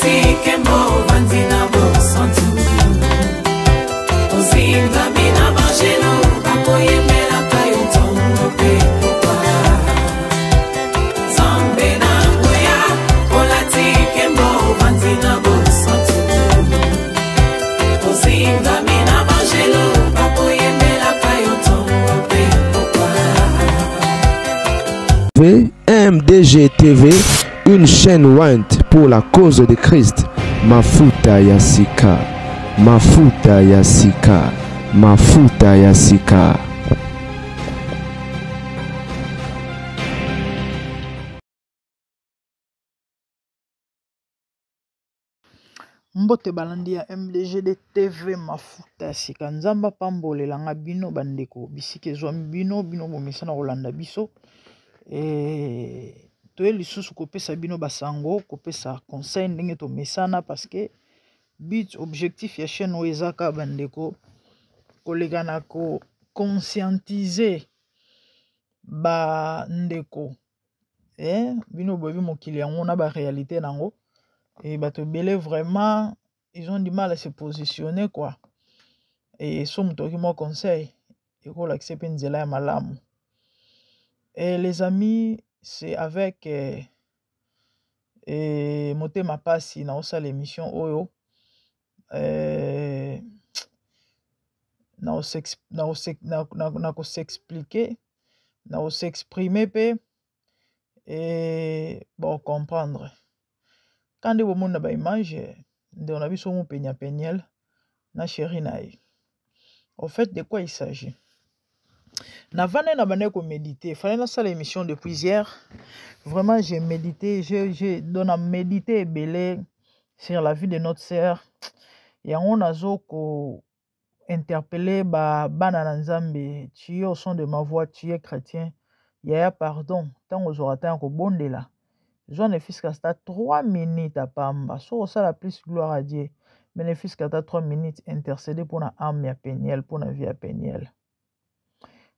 Olati kembo ovandi na bosantu ozingami na bangelo bakoyembelaka yo ntongo mpe pokwa Nzambe na nguya olati kembo ovandi na bosantu ozingami na bangelo bakoyembelaka yo ntongo mpe pokwa MDG TV, une chaîne ointe pour la cause de Christ. Mafuta ya sika, mafuta ya sika, mafuta ya sika. Mbote balandi ya MDGD TV mafuta ya sika nzambe apambolela nga bino bandeko bisika ezwami bino bino bomesana kolanda biso e, toye lisusu kopesa bino basango kopesa conseil ndenge tomesana parce que but objectif ya chaîne oyo eza kaka bandeko koleka na ko conscientiser bandeko eh, bino boyebi mokili yango na ba réalité nango et bato ebele vraiment ils ont du mal à se positionner quoi et so moto oyoki mwa conseil ekolakisa mpe nzela ya malamu et les amis c'est avec eh, eh, motema pasi na osala émission oyo eh, na kosexplike na kosexprime mpe e bocomprendre ka nde bomoni na baimage ndeko na biso mopenya peniel na chéri na ye au fait de quoi il s'agit navandai na bandaki komédite fallait nasala émission depuis hier vraiment j'ai médité j'ai donc na médité ebele sur la vie de notre sœur yango nazo ko interpeller ba bana na nzambe tu es au son de ma voix tu es chrétien yaya pardon ntango ozwaka ntango ya kobondela zwa ne fiske ata 3 minutes apamba soki osala plus gloire à dieu mais ne fiske ata 3 minutes intercede mpona ame ya peniel mpona vie ya peniel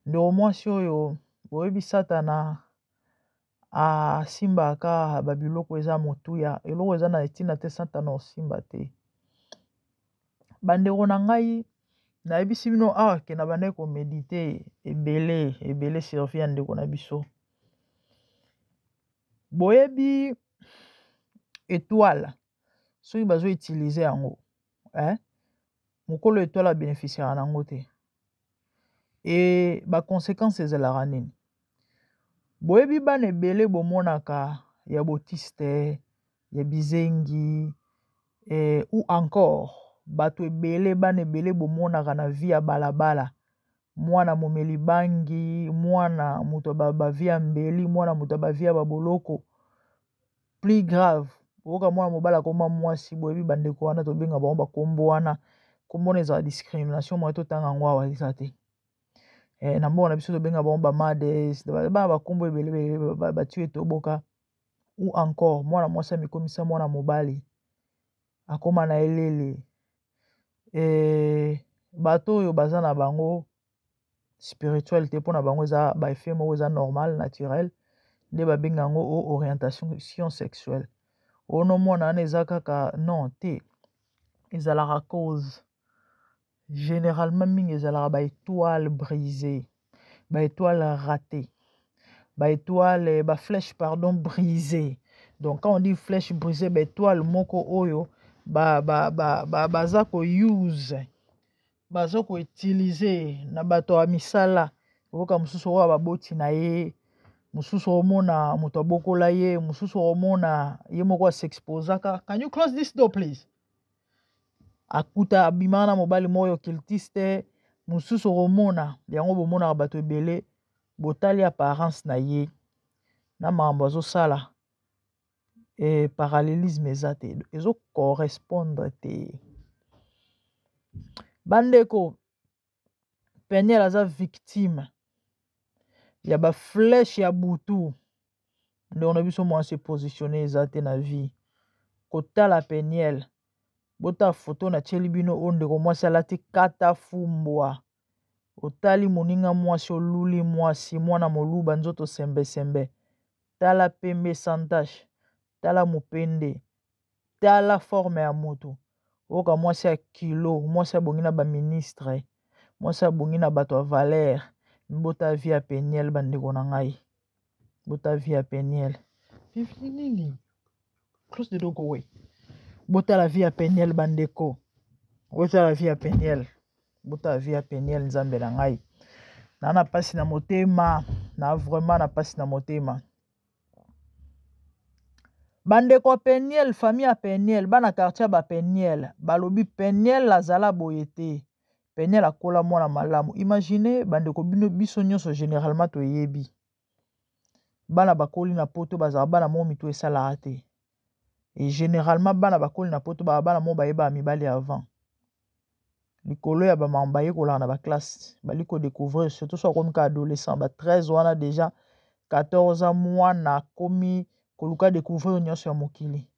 ndeko mwasi oyo boyebi satana asimbaka babiloko eza motuya eloko eza na ntina te satana osimba te bandeko na ngai nayebisi bino awa ke na bandaki komedite ebele ebele survie ya ndeko na biso boyebi etoile soki bazo utilize yango eh? mokolo etoile abeneficiaka na yango te e baconsequence ezalaka nini boyebi bana ebele bomonaka ya botiste ya bizengi eh, ou encore bato ebele bana ebele bomonaka na vie ya balabala mwana momeli bangi mwana moto ya bavie ya mbeli mwana moto ya bavie ya baboloko plus grave oyoka mwana mobali akoma mwasi boyebi bandeko wana tobenga bango bakombo wana kombo wana ezala discrimination moye totanga yango awa eza te eh, na mboka na biso tobenga bango bamades bana bakombo ebele ebele batie etoboka ou encore mwana mwasi amikomisa mwana mobali akoma na elele e, bato oyo baza na bango spirituel te mpo na bango eza ba effet moko eza normal naturel nde babenga yango o orientation sexuelle ono mwana wana eza kaka non te ezalaka cause Generalement mingi ezalaka ba etoiles brisees, ba etoiles ratees, ba etoiles, ba flèches pardon brisees. Donc quand on dit flèche brisée, ba etoiles moko oyo ba ba ba ba baza ko use baza ko utiliser na bato ya misala oyoka mosusu oyo baboti na ye mosusu omona moto abokola ye mosusu omona ye moko asexposaka can you close this door please akuta abimaka na mobali moko ya occultiste mosusu okomona yango bomonaka bato ebele botali apparence na ye na makambo azosala e parallelisme eza te ezo correspondre te bandeko peniel aza victime ya ba flèche ya butu ndeko na biso mwasi positionne eza te na vie kotala peniel botala foto natieli bino oyo ndeko mwasi alati kata fumbwa otali moninga mwasi oluli mwasi mwana moluba nzoto sembesembe tala pembe sans tache tala mopende Tala forme ya mutu. Oyoka mwasi ya kilo, mwasi abongi na ba ministre, mwasi abongi na bato ya valeur. Bota vie ya Peniel bandeko na ngai. Bota vie ya Peniel. Vivi nini? Close the door, go away. Botala vie ya Peniel bandeko. Botala vie ya Peniel. Botala vie ya Peniel nzambe na ngai. Na na pasi na motema, na vraiment na pasi na motema. Bandeko ya Peniel, famille ya Peniel, bana quartier ya ba Peniel, balobi Peniel azala boye te. Peniel akola mwana malamu. Imaginez bandeko bino biso nyonso generalement toyebi. Bana bakoli na poto bazala bana moko mitu esalaka te. Et generalement bana bakoli na poto bazala bana moko bayebaka mibali avant. Likolo ya ba mama bayekolaka na ba classe bali ko découvrir surtout soki akomi ka adolescent ba 13 wana déjà 14 ans mwana akomi koluka découvrir nyonso ya mokili.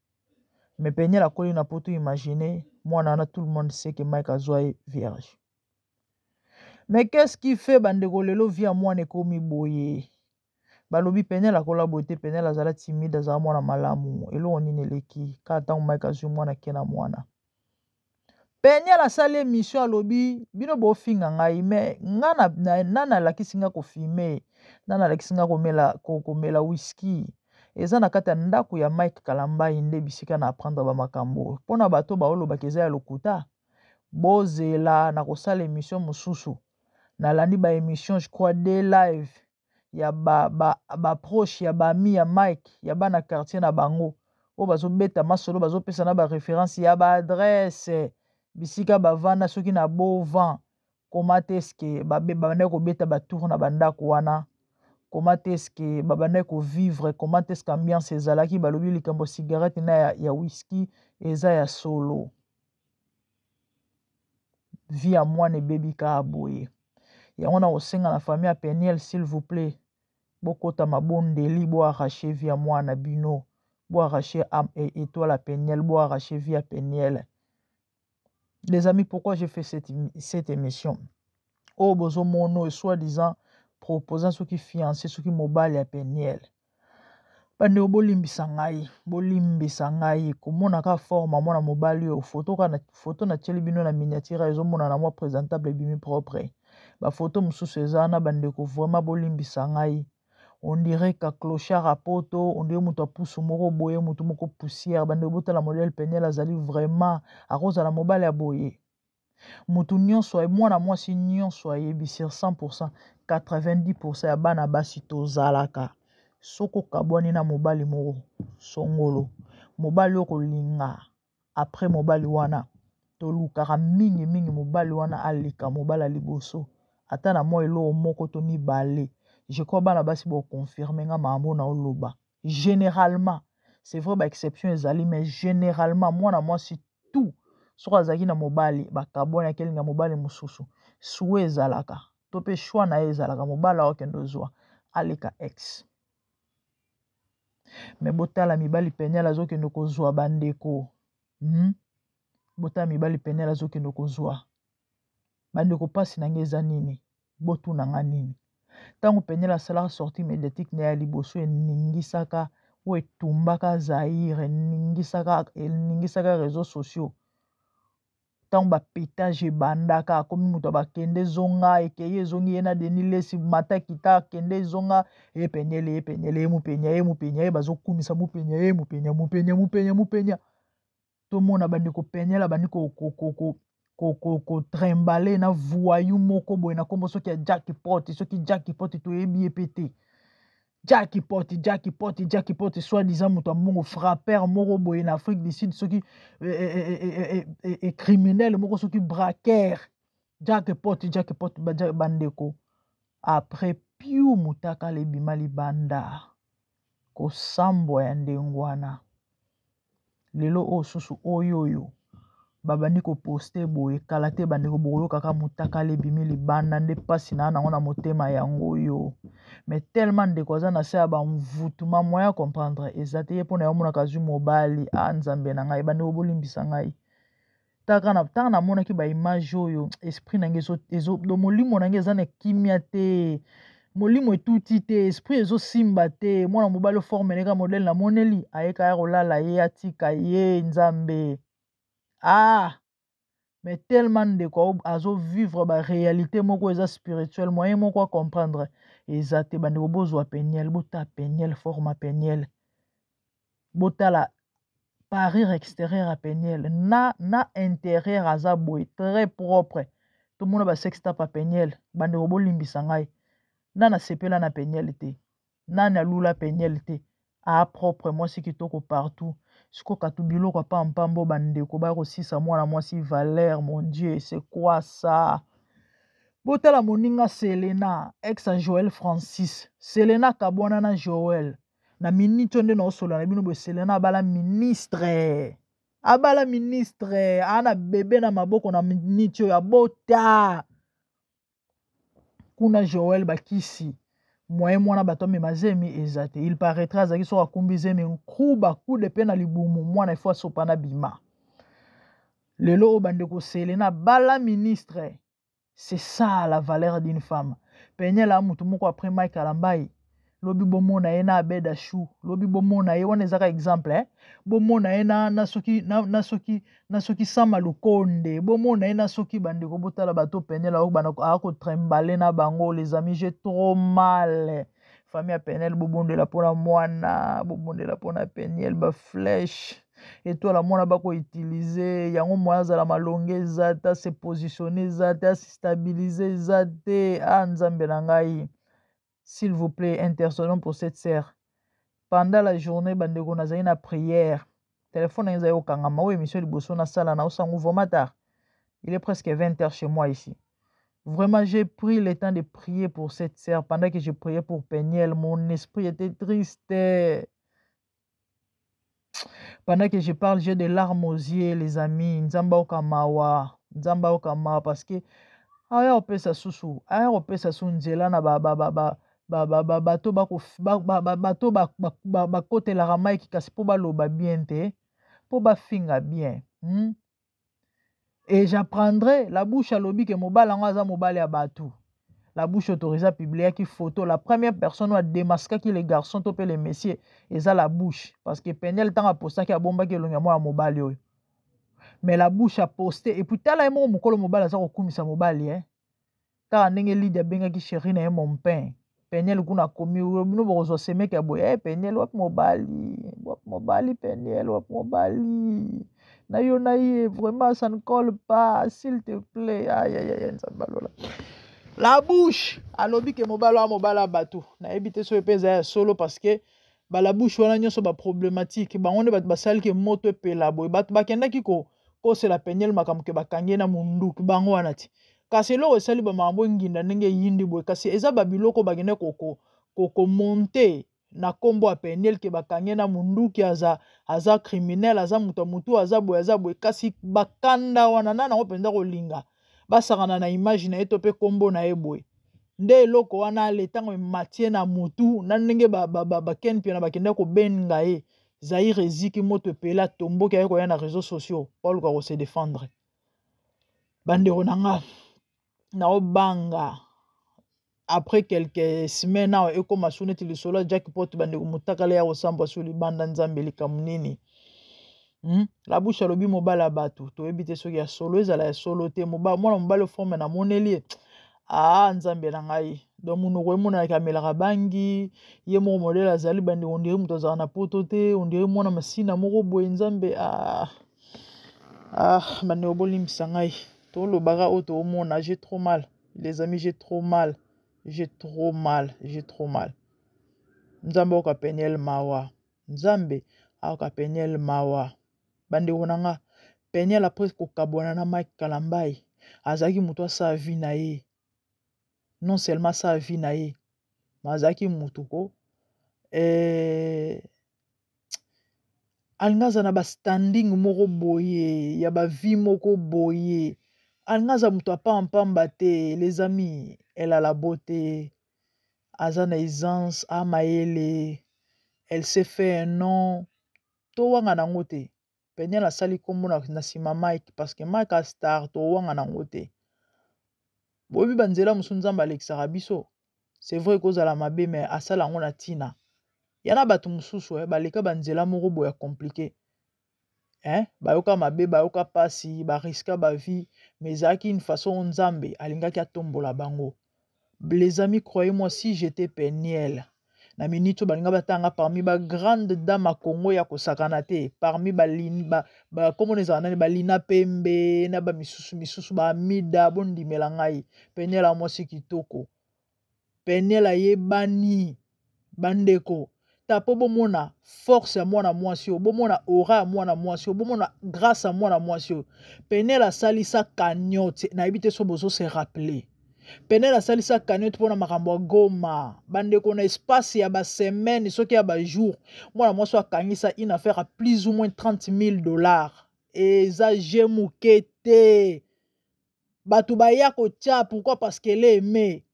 Mais Peniel akoli na poto, imagine mwana wana, tout le monde sait que Mike azwa ye vierge. Mais qu'est-ce qui fait bandeko lelo vie ya mwana ekomi boye? Balobi Peniel akola boye te, Peniel azala timide, azala mwana malamu. Eloko nini eleki kaka ntango Mike azwi mwana ke na mwana. Peniel asali émission alobi bino bofinga ngai mais nga na nani alakisi nga kofime, nani alakisi nga komela, komela whisky. Eza na kati ya ndako ya Mike Kalambayi nde bisika na apprendre ba makambo. Mpona bato baolobaka eza ya lokuta, bozela na kosala émission mosusu. Nalandi ba émission je crois des live ya ba proche ya ba ami ya Mike, ya bana quartier na bango oyo bazobeta masolo, bazopesa na ba référence ya ba adresse bisika bavanda soki na beau vent. Comment est-ce que babandaki kobeta ba tour na bandako wana? Comment est-ce que babandaki kovivre? Comment est-ce que ambiance ezalaki? Balobi likambo cigarette na ya whisky eza ya solo. Vie ya mwana ebebi kaka boye. Yango na kosenga na famille ya Peniel, s'il vous plaît, bokota mabondeli, bo arracher vie ya mwana bino, bo arracher âme et étoile ya Peniel, bo arracher vie ya Peniel. Les amis, pourquoi j'ai fait cette émission? Oh, bozo mono, soi-disant, proposant ceux qui fiancé, ceux qui mobile ya Peniel. Bande bolimbisa ngai, bolimbisa ngai, komona ka forme mwana mobali oyo, photo ka na, photo na tieli bino na miniature ezomona na mwa présentable ebimi propre. Ba photo mosusu eza na bandeko, vraiment bolimbisa ngai. On dirait ka clochard à poto, on dirait moto apusu moko boye, moto moko poussière. Bande botala modèle Peniel azali vraiment akozala mobali ya boye. Moto nyonso, mwana mwasi nyonso ayebi sur 100%, 90% ya bana basi tozalaka. Soko kabwani na mobali moko songolo, mobali oyo kolinga après mobali wana tolukaka mingi mingi mobali wana aleka mobali ya liboso ata na mwa eloko moko to mibale. Je crois bana basi bo confirmer nga makambo na oloba. Généralement, c'est vrai ba exception ezali, mais généralement mwana mwasi tout soki azalaki na mobali bakabwani akelinga mobali mosusu, souhait ezalaka to pe choix na ye ezalaka mobali akokende ozwa aleka ex. Mais botala mibali Peniel azokende kozwa bandeko. Botala mibali Peniel azokende kozwa bandeko. Pasi na ngai eza nini? Botuna nga nini? Ntango Peniel asalaka sortie médiatique na ya liboso, eningisaka oyo etumbaka Zaïre, eningisaka réseaux sociaux. Ntango ba pétage ebandaka, akomi moto abakende zonga, ekei ezongi ye na Denis Lesi, mata kita, kende zonga, ye Peniel, ye Peniel, ye mupenya, ye mupenya, ye bazokumisa mupenya, ye mupenya, mupenya, mupenya, mupenya. Tomona bandeko Peniel abandi ko trembale na voyou moko boye na kombo soki ya Jackpot, soki Jackpot toyebi ye pe te. Jackpot, Jackpot, Jackpot, soi-disant moto ya mbongo, frappeur moko boye na Afrique du Sud, soki criminel moko, soki braqueur. Jackpot, Jackpot, bandeko. Après piu mutaka lebima libanda kosambwa ya ndengwana. Lelo oyo susu oyo oyo babandi koposte boye kala te bandeko bokoyokaka mutaka lebimi libanda nde pasi na nango na motema yango oyo. Mais tellement ndeko aza na se ya ba mvutuma moyen comprendre eza te ye mpona yo monaka azwi mobali a nzambe na ngai bandeko bolimbisa ngai. Taka na tanga namonaki ba image oyo esprit na ngai ezo, ezo, do molimo na ngai eza na kimia te. Molimo etuti te, esprit ezosimba te. Mwana mobali oformeleka modèle na moneli, ayeka ya kolala ye atika ye nzambe. Ah! Mais tellement ndeko azo vivre ba réalité moko eza spirituelle, moyen moko a comprendre eza te. Bandeko bozwa Peniel, bota Peniel, forma Peniel. Botala parure extérieure ya Peniel na intérieur aza boye très propre. Tomona ba sextape ya Peniel, bandeko bolimbisa ngai. Nana sepela na Peniel te. Nani alula Peniel te. A propre mwasi kitoko partout. Siko katu biloko ya pampambo bandeko ba kosisa mwana mwasi valeur, mon Dieu, c'est quoi ça? Botala moninga Selena, ex ya Joël Francis. Selena kabwana na Joël. Na minute nde na osola na bino boye, Selena abala ministre. Abala ministre, ana bebe na maboko na minute oyo abota. Kuna Joël bakisi moyen mwana bato amema zemi eza te. Il paraîtrait azalaki soki akumbi zemi nkuba kude pe na libumu mwana ifo asopa na bima. Lelo oyo bandeko Selena bala ministre. C'est ça la valeur d'une femme. Peniel a mutu moko après Mike Kalambay. Lobi bomona ye na Abed Chou. Lobi bomona ye wana ezaka exemple hein. Bomona ye na na soki na, na soki na soki Sama Lukonde. Bomona ye na soki bandeko botala bato Peniel a bana a ko trembler na bango les amis, j'ai trop mal. Famille ya Peniel bobondela pona mwana, bobondela pona Peniel ba flèche. Étoile mwana bako utiliser yango moya azala malonge eza te, se positionner eza te, se stabiliser eza te. Ah nzambe na ngai. S'il vous plaît, intercédons pour cette sœur. Pendant la journée, bandeko nazali na prière. Téléphone ezali kokangama oyo émission liboso na sala na osango vraiment tard. Il est presque 20 heures chez moi ici. Vraiment, j'ai pris le temps de prier pour cette sœur. Pendant que je priais pour Peniel, mon esprit était triste. Pendant que je parle, j'ai des larmes aux yeux, les amis. Nzamba okamawa, Nzamba okamawa, parce que aya opesa susu, aya opesa su nzela na ba ba ba ba ba ba ba bato ba ko ba ba ba bato ba ba ba ba kotelaka Mike kasi po baloba bien te, po bafinga bien. Et j'apprendrai la bouche alobi ke mobali yango aza mobali ya bato. La bouche autorisée a publié qui photo. La première personne a démasqué qui les garçons topé les messieurs et ça la bouche parce que Peniel tant a posté qui a bomba qui longa moi mobali oyo. Mais la bouche a posté et puis tala mo mukolo mobali aza kokumisa mobali hein. Kaka ndenge Lydia abengaki chéri na ye mon pain. Peniel kuna akomi bino bokozwa semeki ya boye. Eh, Peniel wapi mobali? Wapi mobali Peniel wapi mobali? Na yo na ye vraiment ça ne colle pas s'il te plaît. Aïe aïe aïe nzambe alola. La bouche alobi ke mobali wa mobali ya bato. Nayebi te soki mpe eza ya solo parce que ba la bouche wana nyonso ba problématique bango nde bato basali ke moto epela boye. Bato bakendaki ko kosela Peniel makambo ke bakangi ye na munduki bango wana ti. Kasi eloko esali ba makambo nginda ndenge eyindi boye, kasi eza ba biloko bakende ko monter na kombo ya Peniel ke bakangi ye na munduki, aza criminel, aza moto ya mutu, aza boye, aza boye. Kasi bakanda wana nani yango mpenza kolinga basakana na image na ye to pe kombo na ye boye. Nde eloko wana ale ntango ematie na mutu na ndenge ba Ken Mpiana bakende kobenga ye Zaire eziki moto epela tomboki aye koya na réseaux sociaux po aluka ko se défendre. Bandeko na nga naobanga après quelques semaines awa ekoma su neti lisolo ya jackpot bandeko motakala ya kosambwa su libanda nzambe likambo nini. La bouche alobi mobali ya bato toyebi te soki ya solo ezala ya solo te. Mwana mobali oforme na moneli ye. Ah, nzambe na ngai. Donc monoko emonanaki amelaka bangi ye moko modèle azali bandeko ondire moto azalaka na poto te, ondire mwana masina moko boye nzambe. Ah, ah, bandeko bolimbisa ngai tolobaka oyo toomona. J'ai trop mal les amis, j'ai trop mal, j'ai trop mal, j'ai trop mal. Nzambe aoka Peniel mawa, nzambe aoka Peniel mawa. Bandeko na nga, Peniel après kokabwana na Mike Kalambay azalaki moto asala vie na ye. Non seulement asala vie na ye, mais azalaki moto ko alingi aza na ba standing moko boye ya ba vie moko boye, alingi aza moto apampamba te. Les amis, elle a la beauté, aza na aisance, a mayele, elle s'est fait un nom. Towanga nango te. Peniel asali kombo na nsima Mike parce que Mike a star, towanga nango te. Boyebi ba nzela mosusu nzambe alekisaka biso. C'est vrai ekozala mabe mais asala yango na ntina. Ya na bato mosusu eh, baleka banzela moko boye ya compliqué. Hein? Bayoka mabe, bayoka pasi, ba riska ba vie, mais ezalaki une façon Nzambe alingaki atombola bango. Les amis, croyez-moi, si j'étais Peniel, na minute oyo balinga batanga parmi ba grande dame ya Congo ya kosakana te, parmi ba ba, ba komona ezala nani, balina pembe na ba misusu misusu ba amida, bondimela ngai Peniel a mwasi kitoko, Peniel ayebani bandeko ta po bomona force ya mwana mwasi oyo, bomona aura ya mwana mwasi oyo, bomona grâce ya mwana mwasi oyo. Peniel asalisa cagnotte, nayebi te so bozo se rappeler. Peniel asalisa cagnotte mpona makambo ya Goma bandeko, na espace ya ba semaine soki ya ba jour, mwana mwasi oyo akangisa une affaire à plus ou moins 30 000 dollars. Eza je moke te, bato baya kotia. Pourquoi? Parce qu'elle est aimée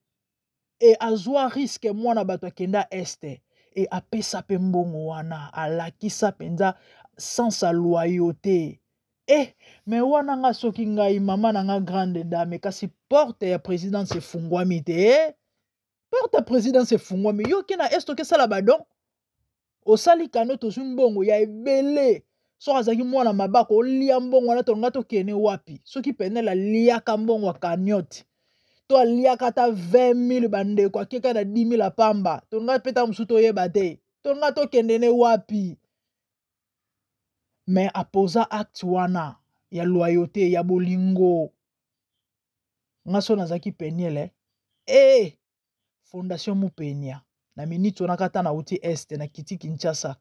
et azwa risque. Mwana bato akenda este e apesa mpe mbongo wana, alakisa mpenza sans sa loyauté. Eh, me wana nga soki ngai mama na nga grande dame, kasi porte ya présidence efungwami te. Eh? Porte ya présidence efungwami, yo ke na este okesala badon, osali kano, tozwi mbongo ya ebele. Soki azalaki mwana mabako olia mbongo wana, tolinga tokende wapi? Soki Peniel aliaka mbongo ya cagnotte to aliaka ata 20 000 bandeko, akeka na 10 000 apamba, tolinga mpe ta mosusu toyeba te, tolinga tokende ne wapi? Mais aposa acte wana ya loyauté, ya bolingo. Nga so nazalaki Peniel, eh? Eh, fondation Mupenia na minute wana kata nauti este na kiti Kinshasa,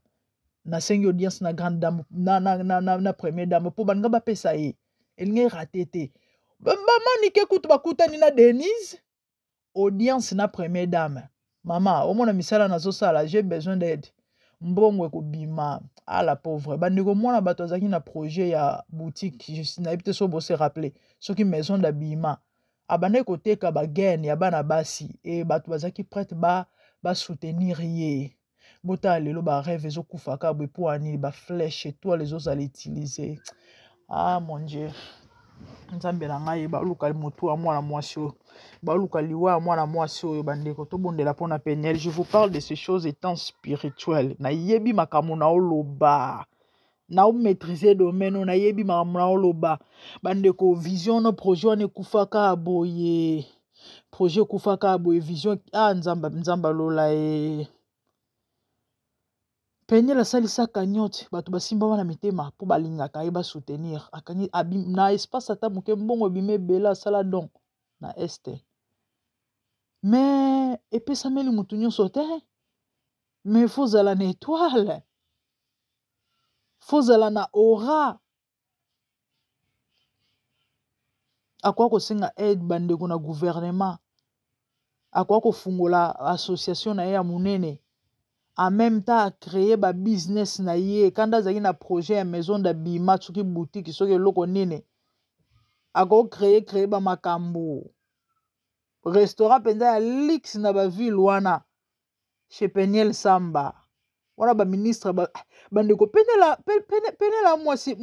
nasengi audience na grande dame na première dame mpo balinga bapesa ye, elingi rate te. Bamanike kutu bakutani na Denise, audience na première dame: mama, omona misala nazosala, j'ai besoin d'aide, mbongo ekobima. A la pauvre bandeko, mwana bato azalaki na projet ya boutique, nayebi te so bose rappeler, soki maison d'habillement, abandaki koteka bagaine ya bana basi e bato bazalaki prête basoutenir ba ye. Botala lelo, barêve ezokufaka boye mpo anini? Baflèche étoile ezozala utiliser. Ah mon Dieu, Nzambe na ngai, baluka motu ya mwana mwasi oyo, baluka liwa ya mwana mwasi oyo. Bandeko, tobondela mpona Peniel. Je vous parle de ces choses étant spirituel, nayebi makambo na oloba, naomaîtrise domaine oyo, nayebi makambo na oloba. Bandeko, vision no projet wana ekufaka boye, projet ekufaka boye, vision. Ah Nzambe, Nzambe alola ye. Peniel asalisa cagnotte, bato basimba wana mitema mpo balingaka ye, basoutenir. Akangi na espace ata moke, mbongo ebima ebele, asala don na este, mais epesameli motu nyonso te. Mais fozala na étoile, fozala na aura. Akoka kosenga aide bandeko na gouvernement, akoka kofungola association na ye ya monene, en même temps acréer babusiness na ye. Kanda azalaki na projet ya maison d'habillement, soki boutique, soki eloko nini, akocréer créer bamakambo, restaurant mpenza ya luxe na baville wana. Chez Peniel Samba wana, baministre bandeko, Peniel, Peniel mwasi,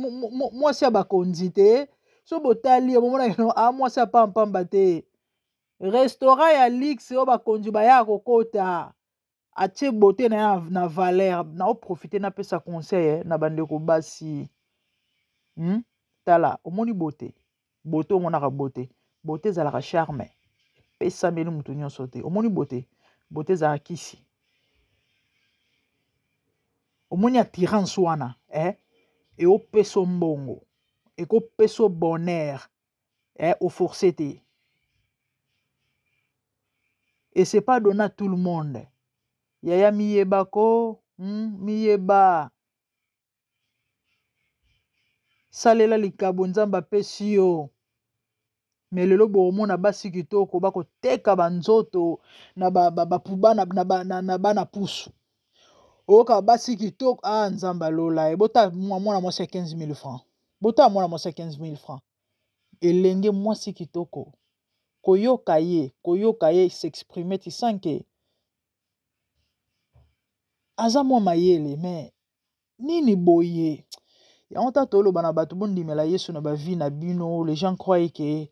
mwasi ya bakonzi te. So botali, bomona no a mwasi ya pampamba te. Restaurant ya luxe oyo bakonzi baya kokota, atie beauté na ye na valeur. Naoprofite napesa conseil eh, na bandeko basi, Tala, omoni beauté, beauté omonaka, beauté, beauté ezalaka charme, epesameli motu nyonso te. Omoni beauté, beauté ezalaka kisi. Omoni attirance wana, eh? Eopesa mbongo, ekopesa bonheur, eh? Oforce te, et c'est pas donné à tout le monde. Yaya, miyebako, Miyeba, salela likabo Nzambe apesi yo. Me lelo boomona basi kitoko bakoteka banzoto na bapuba na, na, na, na bana pusu. Oyoka basi kitoko, ah Nzambe alola ye. Bota mwana mwasi ya 15 000 francs, bota mwana mwasi ya 15 000 francs, elenge mwasi kitoko, koyoka ye, koyoka ye s'exprimer, tu sens que aza mwa mayele. Me nini boye yango? Ta toloba na bato, bondimela Yesu na bavie na bino. Les gens croient que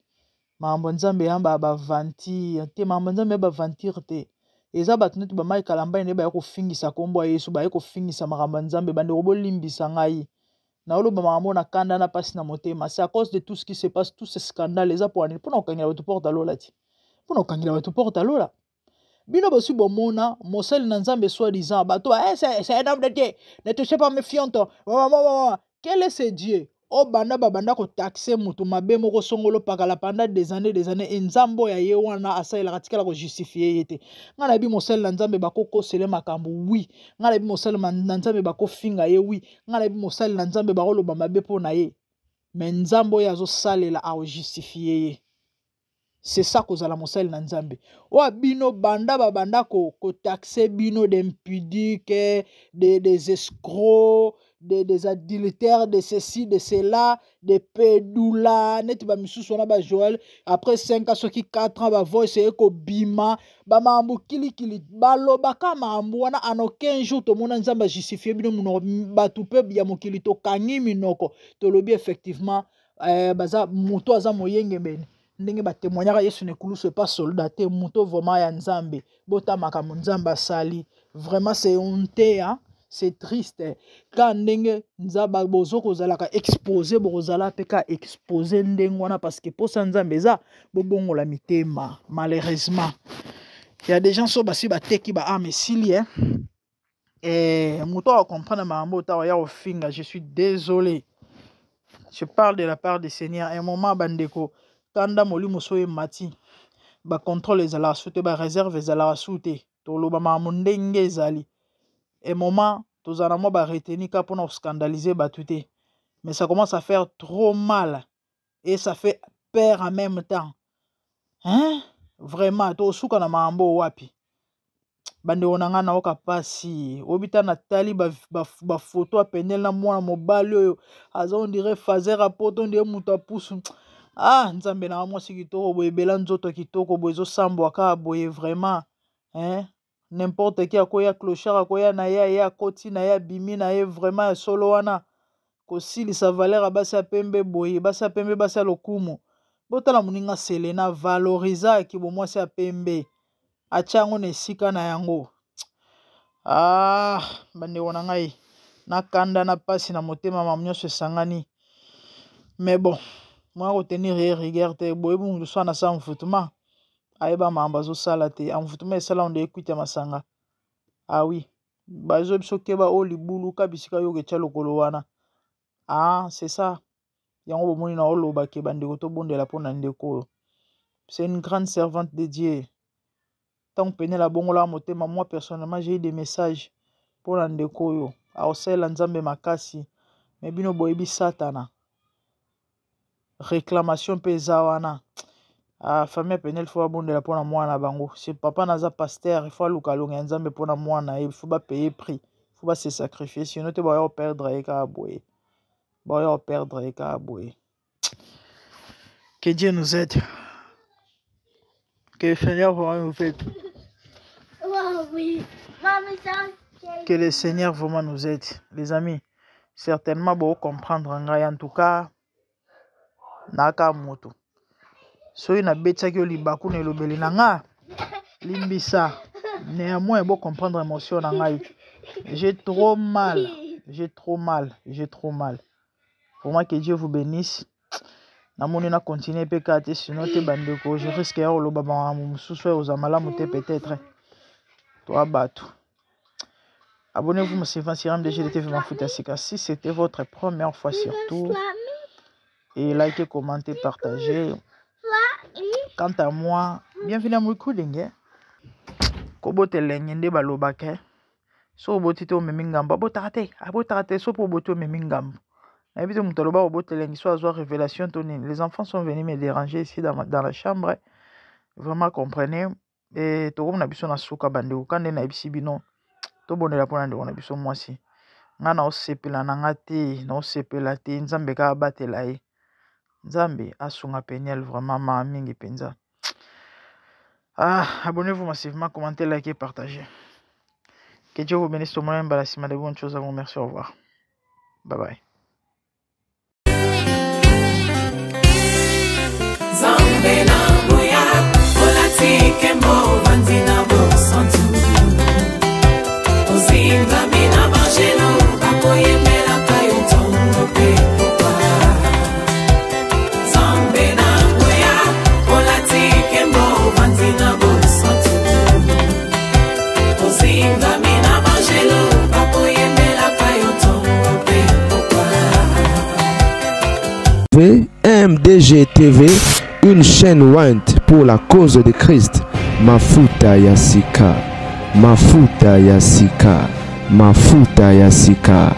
makambo Nzambe ya baaventure te, makambo Nzambe ya baaventure te. Eza bato neti ba Mike Kalambay nde baye kofingisa kombo ya Yesu, baye kofingisa makambo ya Nzambe. Bandeko bolimbisa ngai, naoloba makambo na kanda na pasi na motema. C'est à cause de tout ce qui se passe, tout ce scandale eza po nini? Mpona kokangela bato porte alola ti, mpona kokangela bato porte alola. Bino bosi bomona mosali na Nzambe soi disant bato eh, c'est un homme de Dieu, ne touchez pas mes fionto. Quel est ce Dieu? O banda babanda kotaxe moto mabe moko songolo pakala pendant des années des années, e nzambe oyo aye wana asalelaka tikala kojustifie ye te. Ngai nayebi mosali na Nzambe bakokosele makambo, oui. Ngai nayebi mosali na Nzambe bakofinga ye, oui. Ngai nayebi mosali na Nzambe bakoloba mabe mpo na ye, me Nzambe oyo azosalela akojustifie ye. C'est ça kozala mosali na Nzambe. Oyo bino banda babanda kotaxe bino d'impudique, des escrocs, des adultères, de ceci, de cela, de pedula, neti ba misusu wana ba Joël, après 5 ans soki 4 ans ba voice ekobima, ba makambo kilikili, balobaka makambo wana en aucun jour tomona Nzambe ajustifie bino monoko, bato mpe ya mokili tokangi minoko, tolobi effectivement baza moto aza moyengebene ndenge batémoignaka Yesu na ekulusu epa soldat te, moto vraiment ya Nzambe. Bota makambo Nzambe asali, vraiment c'est honte, hein? C'est triste ka ndenge Nzambe bozo kozalaka exposé, bokozala mpe ka exposé ndenge wana, parce que posa Nzambe eza bobongola mitema. Malheureusement ya des gens so basi bateki ba âme esili, hein? Eh, moto akomprendre makambo oyo ya kofinga. Je suis désolé, je parle de la part du Seigneur. Un moment bandeko, kanda molimo so emati, bacontrôle ezalaka su te, baréserve ezalaka su te, toloba makambo ndenge ezali. Un moment tozala na mwa bareteni ka mpona koscandaliser bato te, mais ça commence à faire trop mal et ça fait peur en même temps, hein? Vraiment tosuka na makambo wapi, bandeko na ngai? Naoka mpasi oyebi ta natali bafoto ba apendeli na mwana mobali oyo aza on dirait fazer apoto, on dirait moto apusu. Ah, Nzambe na nga, mwasi kitoko boye, ebela nzoto kitoko boye, ezosambwa kaka boye vraiment, hein? N'importe qui akoya, clochard akoya na ye, aye akoti na ye, abimi na ye. Vraiment ya solo wana kosilisa valeur ya basi ya pembe boye, basi ya pembe, basi ya lokumu. Botala moninga Selena valorisaki bomwasi ya pembe, atia yango na esika na yango. Ah, bandeko na ngai, nakanda na mpasi na motema, mamu nyonso esangani. Mais bon, mwa kotenir ye rigueur te. Boyebi moto so ana sa envoûtement, ayeba makambo azosala te. Envoûtement esala onde ekwita masanga. Ah oui, bazo biso keba oyo libulu ka bisika yoka etya lokolo wana. Ah, c'est ça yango bomoni na oloba ke bandeko tobondela mpona ndeko oyo. C'est une grande servante de Dieu. Ntango pene abongolaka motema, moi personnellement j'ai eu des messages mpona ndeko oyo akosalela Nzambe makasi. Me bino boyebi Satana, réclamation mpe eza wana. Ah, famille ya Peniel faut babondela mpona mwana na bango. Si papa naza pasteur, il faut aluka alonga ya Nzambe mpona mwana ye. Il faut bapaye prix, faut base sacrifier, sinon te baya koperdre ye kaka boye, baya koperdre ye kaka boye. Que Dieu nous aide, que le Seigneur vraiment nous aide. Que le Seigneur vraiment nous aide, les amis. Certainement bo comprendre ngai. En tout cas naka moto soki nabetiaki yo libaku na elobeli na nga, limbisa. Néanmoins bo comprendre émotion na ngai. J'ai trop mal, j'ai trop mal, j'ai trop mal. Vraiment, que Dieu vous bénisse. Namoni na continue mpe kaka te, sinon te bandeko, je risque ya koloba makambo mosusu oyo ozala malamu te peut-être. Toa bato, abonnez-vous massivement sur MDG TV Mafuta Sika si c'était votre première fois surtout, et likez, commentez, partagez. Quant à moi, bienvenue à Mwikulinge. Kobota elenge nde balobaka, so oboti te omemi ngambo. Abotaka te, abotaka te. So mpo oboti omemi ngambo. Nayebi te moto aloba kobota elengi so azwa révélation to nini. Les enfants sont venus me déranger ici dans la chambre. Vraiment, comprenez. E tokomi na biso na suka, bandeko. Ka nde nayebisi bino, tobondela mpona ndeko na biso mwasi. Ngai naosepela na nga te, naosepela te. Nzambe kaka abatela ye, Nzambe asunga Peniel. Vraiment maa mingi mpenza. Ah, abonnez-vous massivement, commentez, likez, partagez. Que Dieu vous bénisse tout le monde. Mbala nsima de bonnes choses à vous. Merci, au revoir, bye bye. Nzambe na nguya, olati nkembo, ovandi na bosa. bosantu. Ozingami na bangelo bakoyembelaka yo ntongo mpe pokwa. Nzambe na nguya, olati nkembo, ovandi na bosantu. Ozingami na bangelo bakoyembelaka yo ntongo mpe pokwa. MDG TV, une chaîne ointe pour la cause de Christ. Mafuta ya sika, mafuta ya sika, mafuta ya sika.